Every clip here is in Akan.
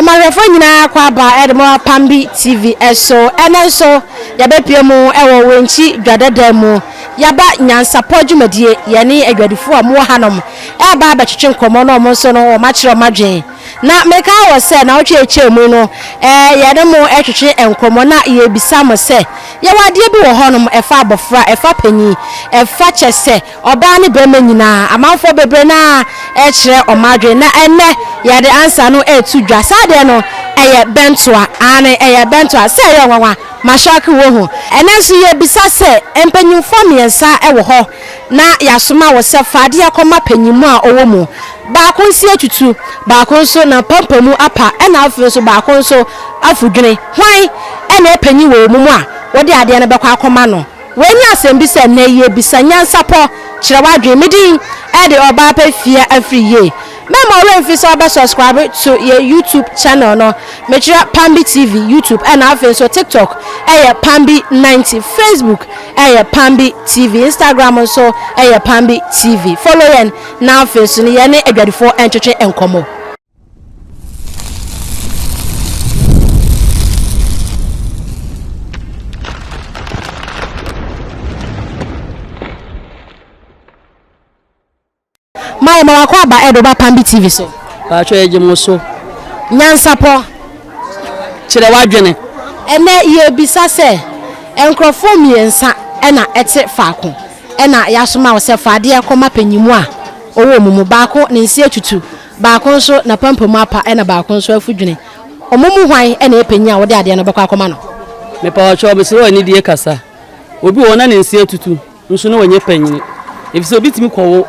Yɛma ahwɛfoɔ nyinaa kɔ aba de mo Apambi TV so. Ɛnɛ nso yɛbɛpue mu wɔ Wenchi dwadada mu. Yɛaba nyansapɔ dwumadie, yɛne adwadifoɔ a wɔwɔ hanom ɛreba abɛtwetwe nkɔmmɔ na wɔn nso no wɔn akyerɛ wɔn adwene. Na meka wɔ sɛ naawɔtwe a ɛtwaa mu no yɛne mo ɛtwetwe nkɔmmɔ na yɛrebisa mo sɛ yɛwɔ adeɛ bi wɔ hɔnom ɛfa abɔfra, ɛfa panyin, ɛfa kyɛ sɛ Ɔbaa ne barima nyinaa, amanfoɔ bebree no ara rekyerɛ wɔn adwene. Na ɛnnɛ, yɛde ansa no reto dwa. Saa adeɛ no, ɛyɛ bɛntoa. Aane, ɛyɛ bɛntoa. Sɛ ɛyɛ nwanwa, mashock wo ho. Ɛnnɛ nso yɛrebisa sɛ, mpanimfoɔ mmiɛnsa wɔ hɔ na yɛasoma wo sɛ fa adeɛ kɔma panin a ɔwɔ mu. Baako nsi atutu, baako nso n'apampamu apa, ɛna afei nso baako nso afudwene. Hwan na ɛyɛ panin wɔ wɔn mu a wode adeɛ no bɛkɔ akɔma no? Wei nye asɛmbisa a ndɛ yebisa, nyansapɔ, kyerɛ w'adwen. Me din de Ɔbaapa Fia Afiri Yie. Mɛmma wo werɛ mfi sɛ wobɛ subscribe to yɛ YouTube channel no. Mekyerɛ Pambi TV YouTube ɛna afei nso TikTok ɛyɛ Pambi 90, Facebook ɛyɛ Pambi TV, Instagram nso ɛyɛ Pambi TV. Follow yɛn na afei nso no yɛne adwadifoɔ ntwetwe nkɔmmɔ. Mayɛ ma wakɔ aba ɛde woba Pambi TV so. Paatwa yɛgye mo so. Nyansapɔ. Kyerɛ w'adwene. Ɛnɛ yɛrebisa sɛ nkurɔfoɔ mmiɛnsa na ɛte faako ɛna yɛasoma wo sɛ fa adeɛ kɔma panyimu a ɔwɔ wɔn mu. Baako ne nse atutu, baako nso n'apampam apa ɛna baako nso afu dwene. Wɔn mu hwan na ɛyɛ panyin a wode adeɛ no bɛkɔ akɔma no? Mepawokyɛw, mesrɛ wo anidie kasa. Obi wɔ hɔ na ne nse atutu nso na ɔnyɛ panyini. Efisɛ obi tumi kɔwo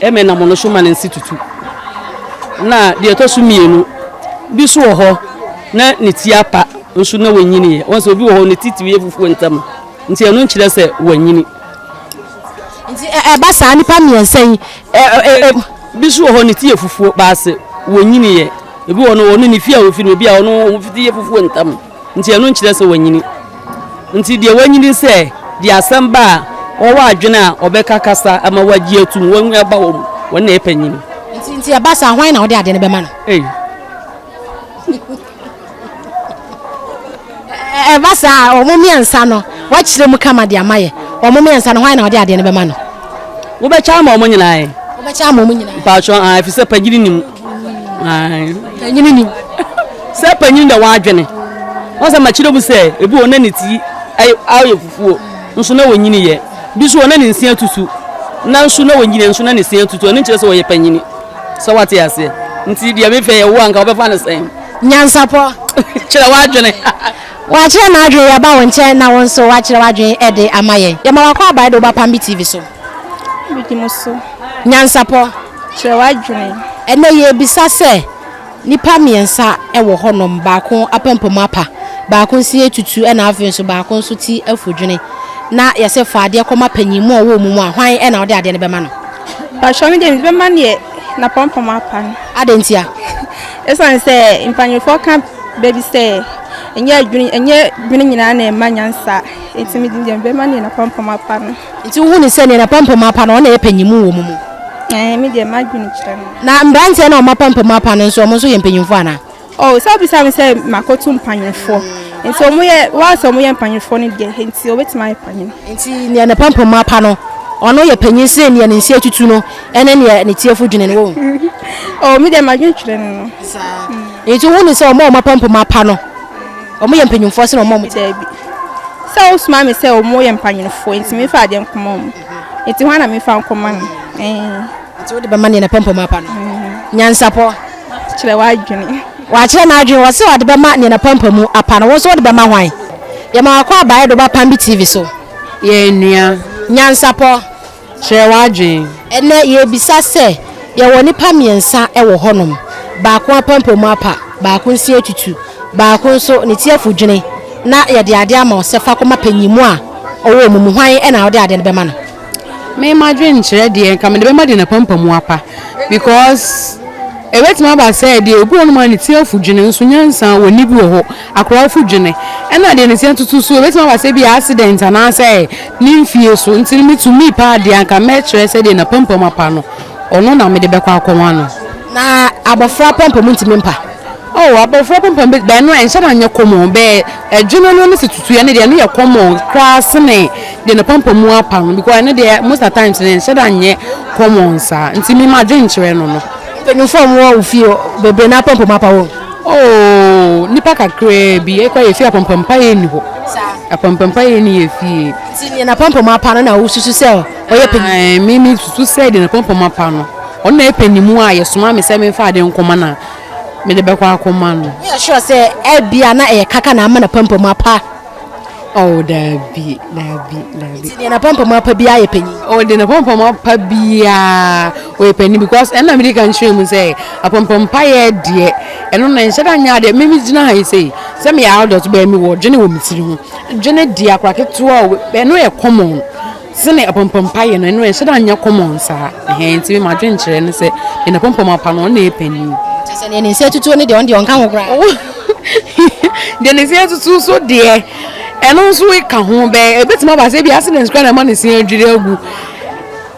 ma ɛnam ɔno so ma ne nse tutu. Na deɛ ɛtɔ so mmienu, bi nso wɔ hɔ na ne ti apa nso na wanyiniiɛ. Wɔn sɛ obi wɔ hɔ ne ti tumi yɛ fufuo ntɛm nti ɛno nkyerɛ sɛ wanyini. Nti ɛba saa nnipa mmiɛnsa yi ɛ ɛ ɛ. Bi nso wɔ hɔ ne ti yɛ fufuo baase wɔnyiniiɛ. Ebi wɔ no ɔno ne fie a ofi no ebi a ɔno wɔn ti yɛ fufuo ntɛm nti ɛno nkyerɛ sɛ wanyini. Nti deɛ wanyini sɛ deɛ asɛm ba a ɔwɔ adwene a ɔbɛka kasa ama wagye atum wɔn ɛba wɔn mu wɔn na ɛpɛ nyini. Nti nti ɛba saa hwan na ɔde adeɛ no bɛma no? Ei. Ɛba saa a, wɔn mmiɛnsa no, wɔakyerɛ mu kama de ama yɛ. Wɔn mmiɛnsa no, hwan na ɔde adeɛ no bɛma no? Wobɛkyɛ ama wɔn nyinaa ɛ? Wobɛkyɛ ama wɔn nyinaa. Mpatsɔ, ah, ɛfiri sɛ panyini nim. Panyini nim. Sɛ panyini na wɔadwene. Wɔn sɛ makyerɛ mu sɛ ebi wɔ na ne ti ayɛ fufuo nso na wɔnyini yɛ. Bi nso wɔ na ne nse atutu na nso na wɔnyini nso na ne se atutu. Ɛno nkyerɛ sɛ wɔyɛ panyini. Sɛ wate aseɛ. Nti deɛ mefɛ yɛ wo a nka wobɛfa no sɛn? Nyansapɔ. Kyerɛ w'adwene. Wakyerɛ n'adwene, yɛaba wo nkyɛn na wo nso woakyerɛ w'adwene de ama yɛn. Yɛma w'akɔ abae de wo ba Pambi TV so. Medi mo so. Nyansapɔ. Kyerɛ w'adwene. Ɛnnɛ yɛrebisa sɛ, nnipa mmiɛnsa wɔ hɔnom, baako apampam apa, baako nso atutu ɛna afei nso baako nso ti afu dwene, na yɛsɛ fa adeɛ kɔma panyin mu a ɔwɔ mu mu a, hwan na wode adeɛ no bɛma no? Mpakyɛw me deɛ mede bɛma neɛ n'apampam apa no. Adɛn ntia? Esiane sɛ mpanyimfoɔ ka bɛ bi sɛ, ɛnyɛ adwene ɛnyɛ dwene nyinaa na ɛma nyansa nti me deɛ mede bɛma neɛ n'apampam apa no. Nti wohu no sɛ neɛ n'apampam apa no ɔno na ɛyɛ panyin mu wɔ mo mu? Ɛɛ me deɛ m'adwene kyerɛ no. Na mmeranteɛ no a wɔn apampam apa no nso wɔn nso yɛ mpanyimfoɔ anaa? Oh sɛ wobisa me sɛ makoto mpanyinfoɔ nti ɔmo yɛ waa sɛ ɔmo yɛ mpanyinfoɔ no deɛ nti obetumi ayɛ panyin. Nti nea ne pampam apa no ɔno yɛ panyin sene nea ne nsi atutu no ɛne nea ne ti afu dwene no wohu. Oh me deɛ madwene kyerɛ no no. Saa nti wohu ne sɛ ɔmo a ɔmo apampam apa no ɔmo yɛ mpanyinfoɔ sene ɔmo a ɔmo ti. Daabi sɛ wosoma me sɛ ɔmo yɛ mpanyinfoɔ nti mefa adeɛ nkɔma ɔmo nti hwan na mefa nkɔma no ɛɛ. Nti wode bɛma nea ne pampam apa no nyansapɔ. Kyerɛ w'adwene. Wakyerɛ n'adwene, ɔse ɔde bɛma nea n'apampamu apa no, wo nso wode bɛma hwan? Yɛma wakɔ abaeɛ de woba Pambi TV so. Yɛn nua. Nyansapɔ. Kyerɛ w'adwene. Ɛnnɛ yɛrebisa sɛ, yɛwɔ nnipa mmiɛnsa wɔ hɔnom, baako apampamu apa, baako nsi atutu, baako nso ne ti afu dwene, na yɛde adeɛ ama wo sɛ fa kɔma panyin a ɔwɔ wɔn mu, hwan na wode adeɛ no bɛma no? Me m'adwenkyerɛ deɛ nka mede bɛma deɛ n'apampam apa because ɛbɛtumi aba sɛ deɛ obi wɔ nom a ne ti afu dwene nso nyansa wɔ ni bi wɔ hɔ akora afu dwene ɛna deɛ ne ti atutu so ɛbɛtumi aba sɛ bi accident anaasɛ ne mfie so nti no metumi paa deɛ anka mɛkyerɛ sɛ deɛ n'apampam apa no ɔno na mede bɛkɔ akɔma no. Na abɔfra apampam ntumi mpa. Oh, abɔfra apampam bɛ, bɛn no ɛnhyɛ da nyɛ common, bɛ ɛdwene no ne sɛ tutuiɛ no deɛ ɛno yɛ common koraa sene deɛ n'apampam apa no because ɛno deɛ most of times no ɛnhyɛ da nyɛ common saa nti me m'adwenkyerɛ no no. Mpanyinfoɔ a wɔwɔ wo fie bebree no apampam apa wɔ mu? Oh, nnipa kakraa bi, ɛkɔ yɛ fie apampam pa yɛ nni hɔ. Saa. Apampam pa yɛ nni yɛ fie. Nti deɛ n'apampam apa no na wosusu sɛ ɔyɛ panyin? Ae, me mesusu sɛ deɛ n'apampam apa no, ɔno na ɛyɛ panin mu a yɛsoma me sɛ memfa ade nkɔma no a, mede bɛkɔ akɔma no. Woyɛ sure sɛ ebia na ɛyɛ kaka na ama n'apampam apa? Oh, daabi, daabi, daabi. Nti deɛ n'apampam apa biara yɛ panyin? Oh, deɛ n'apampam apa biara ɔyɛ panyin because ɛna mede kan kyerɛ mu sɛ apampam payɛ deɛ ɛno na nhyɛ da nyɛ adeɛ. Me megyina ha yi sei sɛ meyɛ adult bɛyɛ mewɔ dwene wɔ me tiri ho. Dwene deɛ akora ketewa ɛno yɛ common. Sene apampam-payɛ no, ɛno ɛnhyɛ da nyɛ common saa. Ɛhɛn, nti me m'adwenkyerɛ ne sɛ, deɛ n'apampam apa no, ɔno na ɛyɛ panin. Kyerɛ sɛ deɛ ne nsa atutuo no deɛ, ɔno deɛ ɔnka ho koraa. Deɛ ne nsa atutuo nso deɛ, ɛno nso ka ho bɛɛ, ɛbɛtumi aba sɛ ebi accident koraa na ɛma ne se adwiri agu.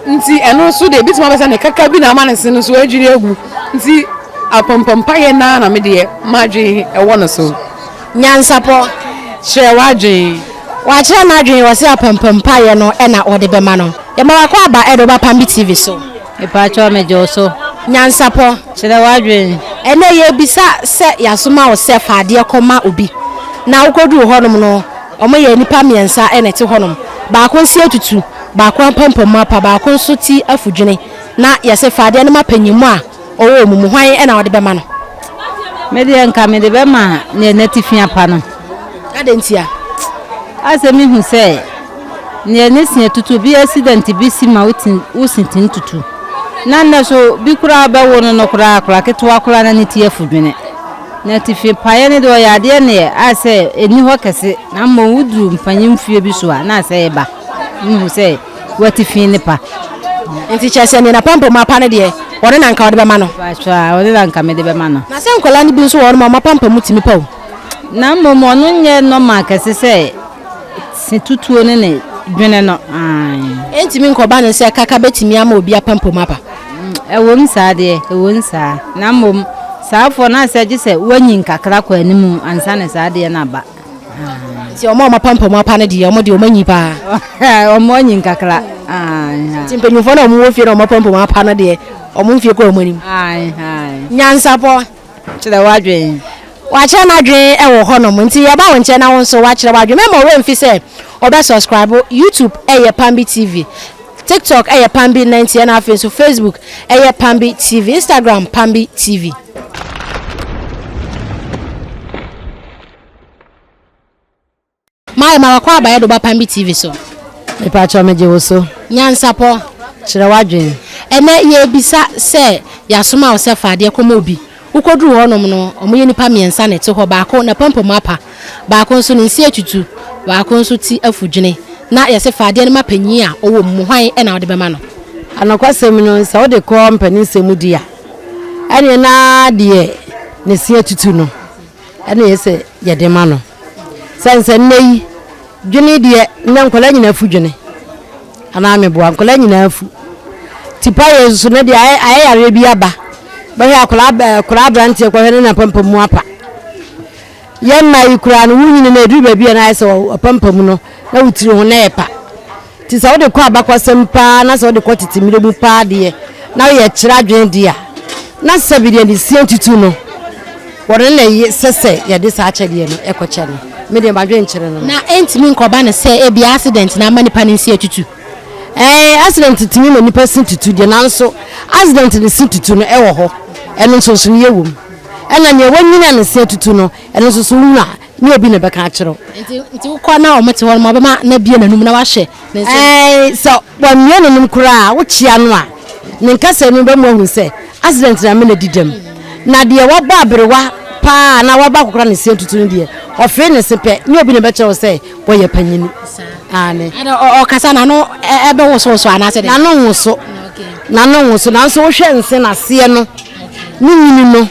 Nti ɛno nso deɛ, ɛbɛtumi aba sɛ ne kaka bi na ama ne se no nso adwiri agu. Nti apampam-payɛ no ara na me deɛ m'adwene ɛwɔ no so. Nyansapɔ. Kyerɛ w'adwene. Wakyerɛ n'adwene, ɔse apampam paeɛ no na ɔde bɛma no. Yɛma wakɔ aba ɛde woba Pambi TV so. Mepakyɛw megye wo so. Nyansapɔ. Kyerɛ w'adwene. Ɛnɛ yɛrebisa sɛ yɛasoma wo sɛ fa adeɛ kɔma obi na wokɔduruu hɔnom no wɔyɛ nnipa mmiɛnsa na ɛte hɔnom, baako nse atutu, baako apampam apa, baako nso ti afu dwene na yɛse fa adeɛ no ma panyin a Ɔwɔ mo mu hwan na ɔde bɛma no? Me deɛ nka mede bɛma neɛ n'atifi apa no. Adɛn ntia? Asɛ mehu sɛ neɛ ne se atutu bi accident bi si ma wo se tumi tutu. Na nnɛ so bi koraa bɛwo no no koraa akora ketewa koraa na ne ti afu dwene. Na atifi paeɛ no deɛ ɔyɛ adeɛ neɛ asɛ ɛnni hɔ kɛse na mmom woduru mpanyin mfeɛ bi so a na asɛ ɛba. Mehu sɛ w'atifi ne pa. Nti kyerɛ sɛ nea n'apampam apa no deɛ, ɔno na anka wode bɛma no? Mpakyɛw a, ɔno na anka mede bɛma no. Na sɛ nkwadaa no bi nso wɔ hɔnom a, wɔn apampam tumi pa o. Na mmom ɔno nyɛ normal kɛse sɛ se tutuo ne ne dwene no, ae. Ɛntumi nkɔba no sɛ kaka bɛtumi ama obi apampam apa? Ɛwom saa deɛ, ɛwom saa. Na mmom saafoɔ no asɛ gye sɛ woanyin kakra kɔ anim ansa na saa adeɛ no aba. Nti wɔn a wɔapampam apa no deɛ, wɔn deɛ wɔn anyi paa. Wɔn anyi kakra. Nti mpanyinfoɔ na wɔn wɔ fie na wɔn apampam apa no deɛ, wɔn mfie kɔ wɔn anim. Nyansapɔ. Kyerɛ w'adwene. Wakyerɛ n'adwene wɔ hɔnom. Nti yɛba wo nkyɛn na wo nso wakyerɛ w'adwene. Mɛma wo werɛ mfi sɛ wɔbɛ subscribe. YouTube yɛ Pambi TV. TikTok yɛ Pambi 90 ɛna afei nso Facebook yɛ Pambi TV. Instagram Pambi TV. Maame ma wakɔ abayɛ do ba Pambi TV so. Mepakyɛw megye wo so. Nyansapɔ. Kyerɛ w'adwen. Ɛnɛ yɛrebisa sɛ yɛasoma wo sɛ fa adeɛ kɔma obi. Wokɔduruu hɔnom no, wɔyɛ nnipa mmiɛnsa na ɛte hɔ, baako n'apampam apa, baako nso ne nse atutu, baako nso ti afu dwene. Na yɛse fa adeɛ no ma panin a ɔwɔ mu, hwan na wode bɛma no? Anokwasɛm no, sɛ wode kɔ mpaninsɛm mu di a, ɛneɛ na deɛ ne se atutu no ɛna ɛyɛ sɛ yɛde ma no. Sɛne sɛ nnɛ yi, dwene deɛ, nnɛ nkwadaa nyinaa fu dwene. Anaa meboa, nkwadaa nyinaa fu. Tipa yɛ nso no deɛ ayɛ ayɛ yareɛ bi aba. Bɛhwɛ akwadaa akwadaa aberanteɛ kɔhwɛ ne n'apampam mu apa. Yɛn mmaa yi koraa no, wonyini no ɛduru baabi a na ayɛ sɛ w'apampam no na wo tiri ho na ɛpa. Nti sɛ wode kɔ abakwasɛm paa na sɛ wode kɔ tete mmerɛ mu paa deɛ na woyɛ kyerɛ adwene deɛ a, na sɛbi deɛ ne sie ntutu no, wɔno na ɛyɛ sɛ sɛ yɛde saa akyɛdeɛ no ɛkɔkyɛ no. Me deɛ m'adwene kyerɛ no no. Na ɛntumi nkɔba no sɛ ebia accident na ama nipa no nsi atutu? Ɛɛ, accident tumi ma nipa si tutu deɛ, nanso accident ne si tutu no ɛwɔ hɔ, ɛno nsonsonoeɛ wɔ mu. Ɛna nea wanyini a ne se atutu no, ɛno nso so wohunu a, nyɛ obi na ɛbɛka akyerɛ wo. Nti, nti wokɔ na wɔn te hɔ no, wɔbɛma no abue n'anum na wahwɛ ne nsa mu? Ɛɛ, sɛ wammue n'anum koraa a, wokyea no a, ne nkasa no bɛma woahu sɛ accident na ama no adi dɛm. Na deɛ wabɔ aberewa paa anaa wabɔ akɔkora ne se atutu no deɛ, ɔfee ne se pɛ, nyɛ obi na ɛbɛkyerɛ wo sɛ wɔyɛ panyini. Aane. Ɛna ɔkasa n'ano ɛbɛwosowoso anaasɛ dɛn? N'ano nwoso. N'ano nwoso, nanso wohwɛ nse n'aseɛ no, ne nyini no,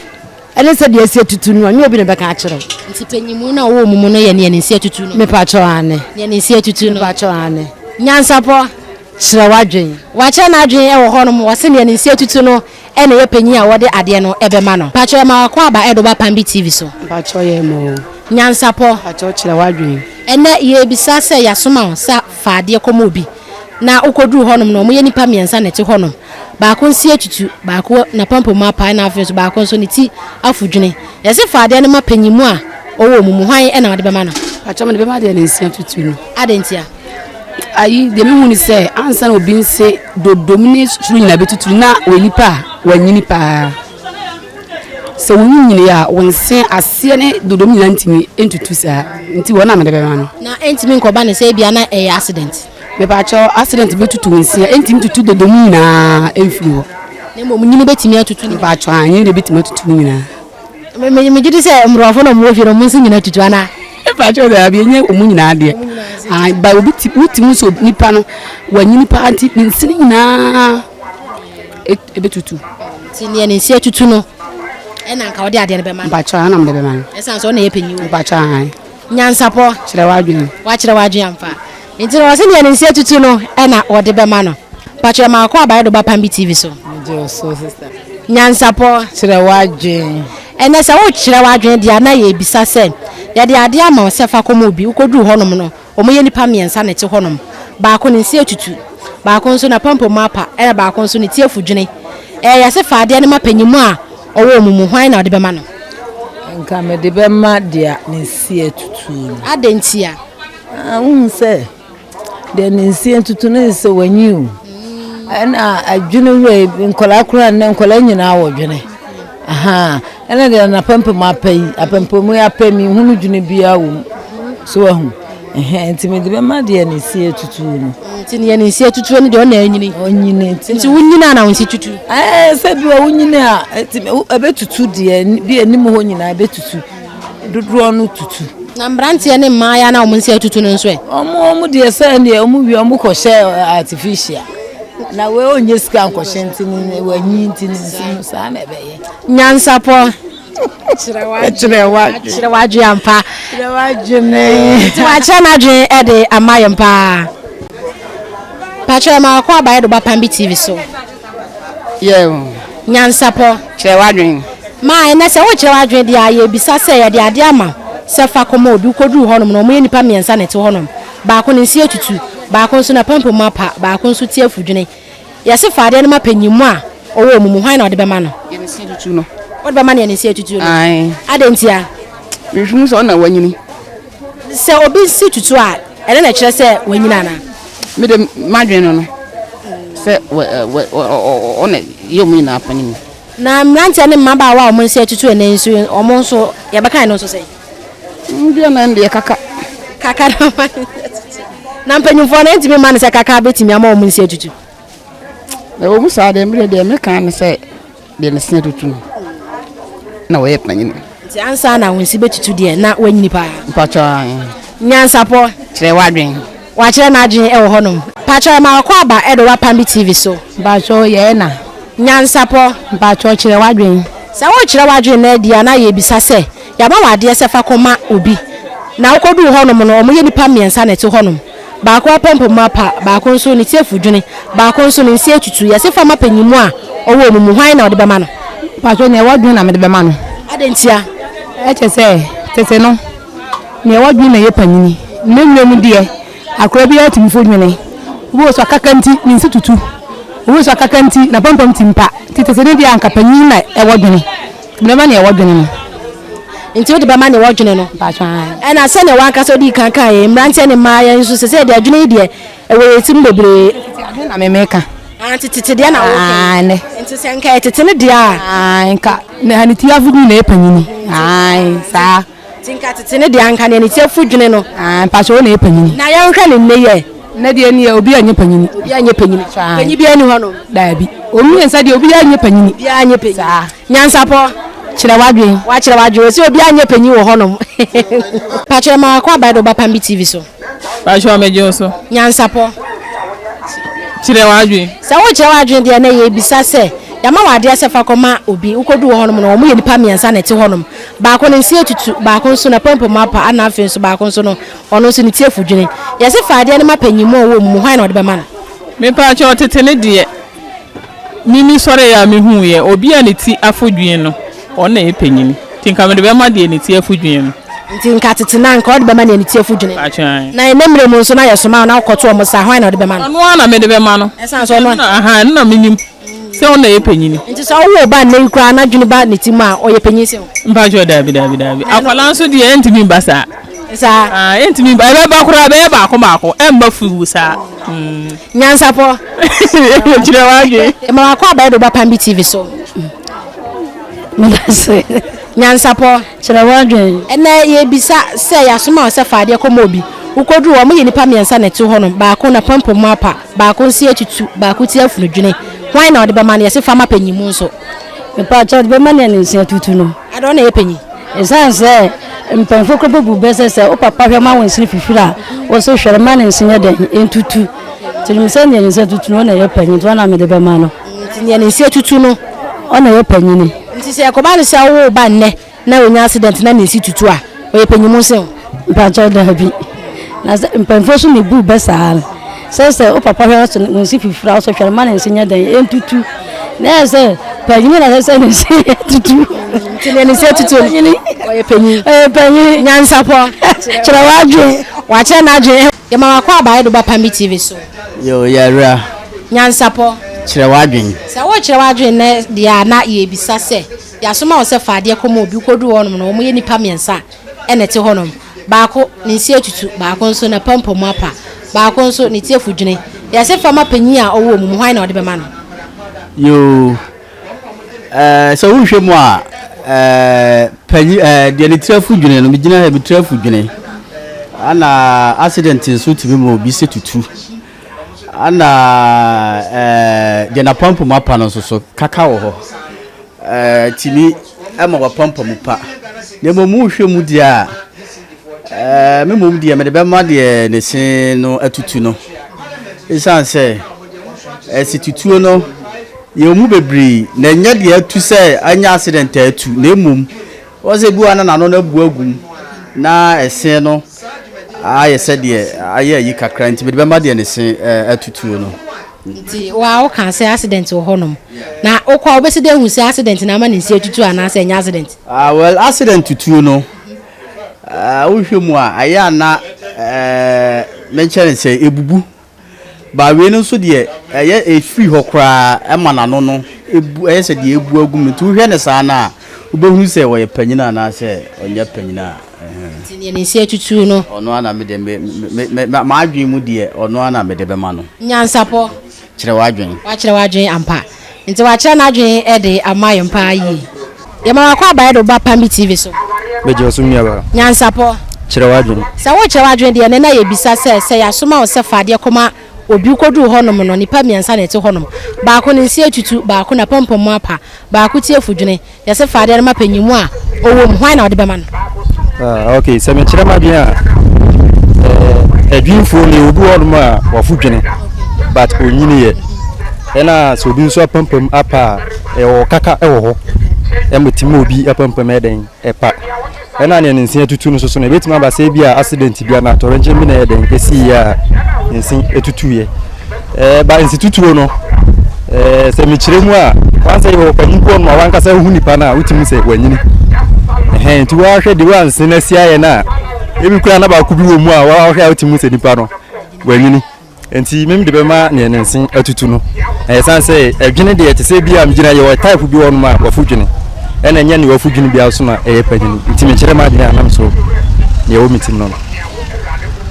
ɛne sɛdeɛ asi atutu no a, nyɛ obi na ɛbɛka akyerɛ wo. Nti panyimu no a ɔwɔ mu mu no yɛ nea ne nse atutu no? Mepakyɛw, aane. Nea ne nse atutu no? Mepakyɛw, aane. Nyansapɔ. Kyerɛ w'adwen. Wakyerɛ n'adwen wɔ hɔnom, ɔse nea ne nsi atutu no na ɛyɛ panyin a wɔde adeɛ no bɛma no. Mpakyɛw yɛma w'akwaaba ɛde wo ba Pambi TV so. Mpakyɛw yɛ ma o. Nyansapɔ. Mpakyɛw kyerɛ w'adwen. Ɛnɛ yɛrebisa sɛ yɛasoma wo sɛ fa adeɛ kɔma obi na wokɔduruu hɔnom no wɔyɛ nnipa mmiɛnsa na ɛte hɔnom. Baako nsi atutu, baako n'apampam apae na afei nso baako nso ne ti afu dwene. Yɛse fa adeɛ no ma panyin mu a ɔwɔ wɔn mu, hwan na wode bɛma no? Mpakyɛw mede bɛma deɛ ne nsi atutu no. Adɛn ntia? Ayi, deɛ mehu ne sɛ ansa na obi nse dodom ne soro nyinaa bɛtutu na ɔyɛ nipa a wanyini paa. Sɛ wonyinyini a wo nse aseɛ ne dodom nyinaa ntumi ntutu saa nti wɔn na mede bɛma no. Na ɛntumi nkɔba ne sɛ ebia na ɛyɛ accident. Mepaakyɛw accident bɛtutu wo nse a ɛntumi tutu dodom nyinaa mfiri hɔ. Na mmom nyini bɛtumi atutu ne nyinaa. Mepaakyɛw a nyini deɛ bɛtumi atutu ne nyinaa. Me me megye di sɛ mmorɔfo na wɔwɔ fie no wɔn nso nyinaa tutu anaa. Mepaakyɛw daabi ɛnyɛ wɔn nyinaa deɛ. Ah, ba obi ti wote mu sɛ nipa no wanyini paa nti ne nse no nyinaa ɛbɛtutu. Nti neɛ ne nse atutu no ɛna nka wode adeɛ no bɛma no. Mpakyɛw ana mede bɛma no. Ɛsan sɛ ɔna yɛ panyin wɔ. Mpakyɛw ahan. Nyansapɔ. Kyerɛ w'adwene. Wakyerɛ w'adwene ampa. Nti no ɔse neɛ ne nse atutu no ɛna wɔde bɛma no. Mpakyɛw ɛma wakɔ abayɛ do ba Pambi TV so. Megye wo so sister. Nyansapɔ. Kyerɛ w'adwene. Ɛnɛ sɛ wokyerɛ w'adwene deɛ a na yɛrebisa sɛ yɛde adeɛ ama wo sɛ fa kɔma obi wokɔduru hɔnom no Wɔyɛ nnipa mmiɛnsa na ɛte hɔnom. Baako ne nse atutu, baako nso n'apampam apa, ɛna baako nso ne ti afu dwene. Ɛyɛ yɛse fa adeɛ no ma panyin mu a ɔwɔ wɔn mu, hwan na wode bɛma no? Nka mede bɛma deɛ ne nse atutu no. Adɛn ntia? Ah, wohu sɛ deɛ ne nse atutu no sɛ wanyi o. Ɛna adwene wura nkwadaa koraa nnɛ nkwadaa nyinaa wɔ dwene. Ahaa, ɛna deɛ n'apampam apa yi, apampam yi apa yi, menhunu dwene biara wɔ mu. So wahu? Ɛhɛn, nti mede bɛma deɛ ne si atutuo no. Nti deɛ ne si atutuo no deɛ ɔna anyini. Ɔnyini nti. Nti wonyini a na wo nsi tutu? Ɛɛ, sɛ bi wɔ wonyini a, ɛti ɛbɛtutu deɛ, bi anim hɔ nyinaa ɛbɛtutu. Dodoɔ no tutu. Na mmeranteɛ ne mmaayewa na wɔn nsa atutu no nso ɛ? Wɔn wɔn deɛ sɛ deɛ wɔn wie wɔn kɔhyɛ artificial. Na wei ɔnyɛ sika nkɔhyɛ nti ne wanyi nti ne nsi no saa na ɛbɛyɛ. Nyansapɔ. Kyerɛ w'adwene. Kyerɛ w'adwene ampa. Kyerɛ w'adwene. Nti wakyerɛ n'adwene ɛde ama yɛn paa. Pakyɛ ma wakɔ abayɛ do ba Pambi TV so. Yɛ o. Nyansapɔ. Kyerɛ w'adwene. Ma ɛnnɛ sɛ worekyerɛ w'adwene deɛ a, yɛrebisa sɛ yɛde adeɛ ama wo sɛ fa kɔma obi. Wokɔduruu hɔnom no, wɔyɛ nnipa mmiɛnsa na ɛte hɔnom. Baako ne nse atutu, baako nso n'apampam apa, baako nso ti afu dwene. Yɛse fa adeɛ no ma panyin a ɔwɔ wɔn mu, hwan na wode bɛma no? Deɛ ne se atutu no. Wode bɛma deɛ ne se atutu no? Ae. Adɛn ntia? Mehwɛ hu sɛ ɔno na wanyini. Sɛ obi se tutu a, ɛno na ɛkyerɛ sɛ wanyini anaa? Me de, m'adwene no no, sɛ ɔna yɛ wɔn nyinaa panin. Na mmeranteɛ ne mmabaawa a wɔn nsa atutu ɛnnɛ yi nso, wɔn nso, yɛbɛka ɛno nso sɛn? Deɛ na ɛndeɛ kaka. Kaka na wɔn nsa atutu. Na mpanimfoɔ no, ɛntumi mma no sɛ kaka bɛtumi ama wɔn nsa atutu. Ɛwɔ mu saa deɛ, me deɛ meka ne sɛ deɛ ne se atutu no na wɔyɛ panyin. Nti ansa na wo nse bɛtutu deɛ na woanyini paa. Mpakyɛw ae. Nyansapɔ. Kyerɛ w'adwen. Wakyerɛ n'adwen wɔ hɔ nom. Mpakyɛw ɛma wakɔ aba ɛde wo apam bi TV so. Mpakyɛw yɛ ɛna. Nyansapɔ. Mpakyɛw kyerɛ w'adwen. Sɛ worekyerɛ w'adwen no adi a na yɛrebisa sɛ, yɛama wo adeɛ sɛ fa kɔma obi na wokɔduu hɔ nom no wɔyɛ nnipa mmiɛnsa na ɛte hɔ nom. Baako apampam apa, baako nso ne ti afu dwene, baako nso ne nse atutu. Yɛse fa ma panyin a ɔwɔ wɔn mu, hwan na wode bɛma no? Mpakyɛw, nea ɛwɔ dwene na mede bɛma no. Adɛn ntia? Ɛkyɛ sɛ tete no, nea ɛwɔ dwene na ɛyɛ panyini. Nnɛ mmerɛ mu deɛ, akwadaa biara tumi fo dwene. Obi wɔ so akaka nti, ne nse tutu. Obi wɔ so akaka nti, n'apampam ti mpa. Nti tete no deɛ anka panyin na ɛwɔ dwene. Mede bɛma nea ɛwɔ dwene no. Nti wode bɛma nea ɛwɔ dwene no? Mpakyɛw, ae. Ɛna sɛnea w'ankasa wodii kan kaeɛ yi, mmeranteɛ ne mmaa yɛn nso sɛsɛɛ deɛ adwene yi deɛ ɛwɔ yɛn tirim bebree. Tete adwene na me meka. Ah, nti tete deɛ na woka yi. Ae, nnɛ. Nti sɛ nka ɛyɛ tete no deɛ a. Ae, nka ne ne ti afudwene na ɛyɛ panyini. Ae, saa. Nti nka tete no deɛ anka nea ne ti afu dwene no. Ae, mpakyɛw wo na ɛyɛ panyini. Na yɛnhwɛ no nnɛ yi ɛ. Nnɛ deɛ neɛ obiara nyɛ panyini. Obiara nyɛ panyini. Panyin biara nni hɔ nom. Daabi. Wɔn mmiɛnsa deɛ obiara nyɛ panyini. Obiara nyɛ panyin. Saa. Nyansapɔ. Kyerɛ w'adwene. Wakyerɛ w'adwene. Ɔsi obiara nyɛ panyin wɔ hɔ nom. Pakyɛ ma wakɔ abae de wo ba Pambi TV so. Pakyɛ megye wo so. Nyansapɔ. Kyerɛ w'adwene. Sɛ worekyerɛ w'adwene deɛ na yɛrebisa sɛ, yɛama wo adeɛ sɛ fa kɔma obi, wokɔduu hɔnom no, wɔyɛ nnipa mmiɛnsa na ɛte hɔnom. Baako ne nse atutu, baako nso n'apampam apa, ɛna afei nso baako nso no, ɔno nso ne ti afu dwene. Yɛse fa adeɛ no ma panyin mu a ɔwɔ mu, hwan na ɔde bɛma no? Mepaakyɛw tete ne deɛ me me sɔre a mehu yɛ obi a ne ti afodwin no, ɔno na ɛyɛ panyini, nti nka mede bɛma deɛ ne ti afodwin no. Nti nka tete na nka ɔde bɛma nea ne ti afodwene. Pakyɛw. Na ɛnɛ mmerɛ mu nso na yɛsoma wo na wokɔto ɔmo sa, hwan na ɔde bɛma no? Ɔno ara na mede bɛma no. Ɛsiane sɛ ɔno na aha, ɛno na menim sɛ ɔno na ɛyɛ panyini. Nti sɛ ɔwɔ ba nnɛ yi koraa na dwene ba ne ti mu a, ɔyɛ panyin sɛ wo? Mpakyɛw, daabi, daabi, daabi. Akwadaa nso deɛ, ɛntumi mba saa. Saa. Ah, ɛntumi mba. Ɛbɛba koraa, bɛyɛ baako baako, ɛmba fuu saa. Nyansapɔ. Kyerɛ w'adwene. Ma wakɔ abayɛ de woba Pambi TV so. Medase. Nyansapɔ. Kyerɛ w'adwene. Ɛnɛ yɛbisa sɛ yɛasoma wo sɛ fa adeɛ kɔma obi. Wokɔduru hɔ, moyɛ nnipa mmiɛnsa na ɛte hɔ nom. Baako na pampam mu apa, baako nso atutu, baako ti afunudwene. Hwan na ɔde bɛma no? Yɛse fa ma panyin mu nso. Mepakyɛw, de bɛma nea ne nsa atutu no. Ada ɔna ɛyɛ panyin? Ɛsiane sɛ mpanyinfoɔ kora bɛbu bɛ sɛ wo papa hwɛ ma wo nsene fifiri a, wo nso hwɛ ma ne nse nyɛ dɛn ntutu. Nti nim sɛ nea ne nsa tutu no, ɔna ɛyɛ panyin, nti ɔna mede bɛma no. Nti nea ne nsa tutu no, ɔna ɛyɛ panyini. Nti sɛ ɛkɔba no sɛ wowoo ba nnɛ na onya accident na ne nsi tutu a, ɔyɛ panyin mu nsen wo? Mpakyɛw, daabi. Na sɛ mpanyinfoɔ so ne bu bɛ saa no sɛ wo papa hwɛ so wo nse fifiri a, wo nso hwɛ ma ne nse nyɛ dɛn ntutu. Na ɛyɛ sɛ panyin na ɛsɛ sɛ ne nse tutu. Nti nea ne nse tutu no, ɔyɛ panyin. Ɔyɛ panyin. Nyansapɔ. Kyerɛ w'adwene. Wakyerɛ n'adwene. Yɛma wakɔ abaeɛ de woba Pambi TV so. Yo, yɛwura. Nyansapɔ. Kyerɛ w'adwene. Sɛ wokyerɛ w'adwene nɛ deɛ a, na yɛbisa sɛ yɛasoma wo sɛ fa adeɛ kɔma obi. Wokɔduru hɔnom no, wɔyɛ nnipa mmiɛnsa ɛna ɛte hɔnom. Baako ne nsi atutu, baako nso na pampam apa, baako nso ne ti afudwene. Yɛse fa ma panyin a ɔwɔ mu mu, hwan na ɔde bɛma no? Yoo, sɛ wohwɛ mu a, panyin deɛ ne tiri afudwene no, megyina ha, me tiri afudwene. Ana accident nso tumi ma obi se tutu. Ana deɛ n'apampam apa no nso so, kaka wɔ hɔ. Tumi ma wapampam pa. Na mmom wohwɛ mu deɛ a, me mmom deɛ mede bɛma deɛ ne se no atutu no. Ɛsiane sɛ ɛse tutuo no yɛwɔ mu bebree, na ɛnyɛ deɛ atu sɛ anya accident a atu, na mmom wɔn sɛ ebi wɔ hɔ a na n'ano no abu agu mu na ɛse no ayɛ sɛ deɛ ayɛ ayi kakra, nti mede bɛma deɛ ne se atutuo no. Nti wa woka sɛ accident wɔ hɔnom, na wokɔ a wobɛsi dɛ hu sɛ accident na ama ne nsi atutu anaasɛ ɛnyɛ accident? Ah, well, accident tutuo no, wohwɛ mu a, ɛyɛ a na menkyɛ ne sɛ ebubu. Ba wei no nso deɛ, ɛyɛ ɛfiri hɔ koraa ɛma n'ano no ebu, ɛyɛ sɛ deɛ ebu agu mu. Nti wohwɛ ne saa no a, wobɛhunu sɛ ɔyɛ panyin anaasɛ ɔnyɛ panyin a. Nti deɛ ne nsi atutu no. Ɔno ara na me deɛ me me me m'adwene mu deɛ, ɔno ara na mede bɛma no. Nyansapɔ. Kyerɛ w'adwene. Wakyerɛ w'adwene ampa. Nti wakyerɛ n'adwene de ama yɛn paa yie. Yɛma wakɔ abaeɛ de wo ba Pambi TV so. Megye wo so, nuabaa. Nyansapɔ. Kyerɛ w'adwene. Sɛ worekyerɛ w'adwene deɛ, ɛnnɛ na yɛbisa sɛ, sɛ yɛasoma wo sɛ fa adeɛ kɔma obi, wokɔduruu hɔnom no, nnipa mmiɛnsa na ɛte hɔnom. Baako ne nse atutu, baako n'apampam apa, baako ti afu dwene. Yɛse fa adeɛ no ma panyin mu a ɔwɔ mu, hwan na wode bɛma no? Ah, ok, sɛ mekyerɛ m'adwene a, eh, adwinfoɔ no, obi wɔ hɔnom a wafo dwene, but ɔnyiniiɛ. Ɛna sɛ obi nso apampam apa a, ɛwɔ kaka wɔ hɔ, ɛma tumi obi apampam ɛdɛn ɛpa. Ɛna nea ne nse atutu no nso so no, ebetumi aba sɛ ebi a accident bi anaa atɔwrɛnkyɛm bi na ɛyɛ dɛn esiiɛ a ne nse atutuiɛ. Ɛɛ ba nse tutuo no, ɛɛ sɛ mekyerɛ mu a, wansɛ yɛ ɔpanyin bi wɔ nom a wankasa hu nipa no a wotumi sɛ wanyini. Ɛhɛn nti woahwɛ de wanse no asi ayɛ no a, ebi koraa na baako bi wɔ mu a woahwɛ a wotumi sɛ nipa no wanyini. Enti me mede bɛma nea ne nse atutu no. Na ɛsiane sɛ ɛdwene deɛ te sɛ bi a megyina yɛwɔ type bi wɔ hɔnom a wafu dwene, ɛna ɛnyɛ nea wafu dwene biara so na ɛyɛ panyini. Nti mekyerɛ m'adwene a nam so nea ɛwɔ me tirim no no.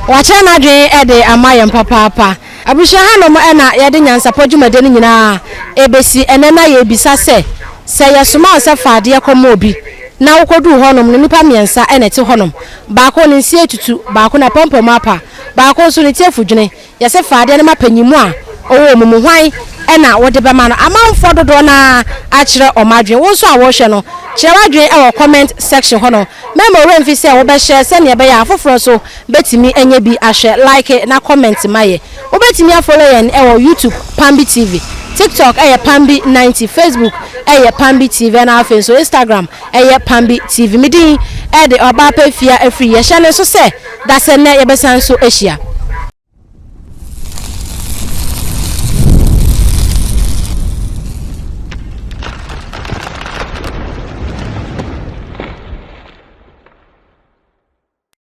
Wakyerɛ n'adwene de ama yɛn papaapa. Abusua hanom na yɛde nyansapɔ dwumadie no nyinaa rebɛsi ɛnnɛ na yɛrebisa sɛ, sɛ yɛsoma wo sɛ fa adeɛ kɔma obi na wokɔduu hɔnom no nnipa mmiɛnsa na ɛte hɔnom, baako ne nse atutu, baako n'apampam apa, Baako nso, ne ti afu dwene. Yɛse fa adeɛ no ma panyin a ɔwɔ wɔn mu. Hwan na wode bɛma no? Amanfoɔ dodoɔ no ara akyerɛ wɔn adwene. Wo nso a worehwɛ no, kyerɛ w'adwene wɔ comment section hɔ no. Mɛmma wo werɛ mfi sɛ wobɛhyɛ sɛdeɛ ɛbɛyɛ a afoforɔ nso bɛtumi anya bi ahwɛ. Like na comment ma yɛ. Wobɛtumi afollow yɛn wɔ YouTube, Pambi TV, TikTok yɛ Pambi 90, Facebook yɛ Pambi TV ɛna afei nso Instagram ɛyɛ Pambi TV. Me din de Ɔbaa Pa Afia Afriyie. Hyɛ no nso sɛ dasɛ nnɛ yɛbɛsan nso ahyia.